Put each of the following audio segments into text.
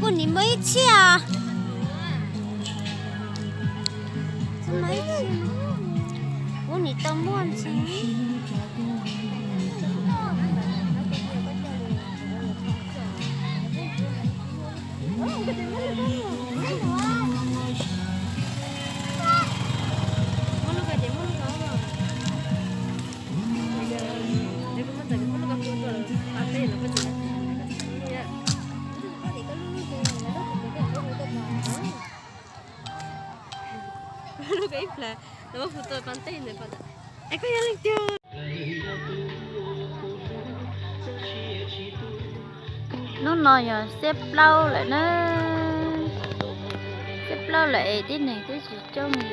Kuv nim muaj ib txhiab. Kuv nim tau muaj ntxhi. Lub koj ib plag, lawv muab hu tuaj pab ntej ntawd pab ntawd. Es koj yog leej twg? Hnub no yog xiab plaub lawm na. Xiab plaub lawm es tib neeg twb tsis coob li.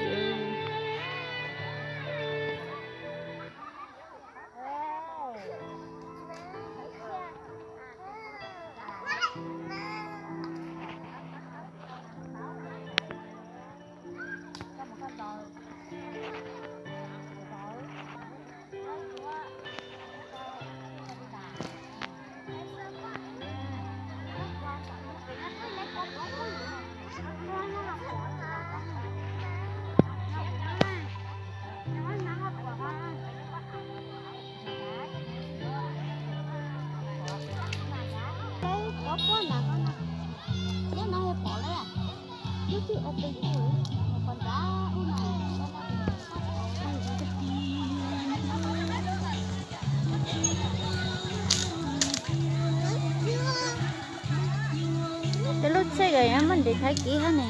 Tej lub tsheb ko muab nres thaiv kiv hab ne.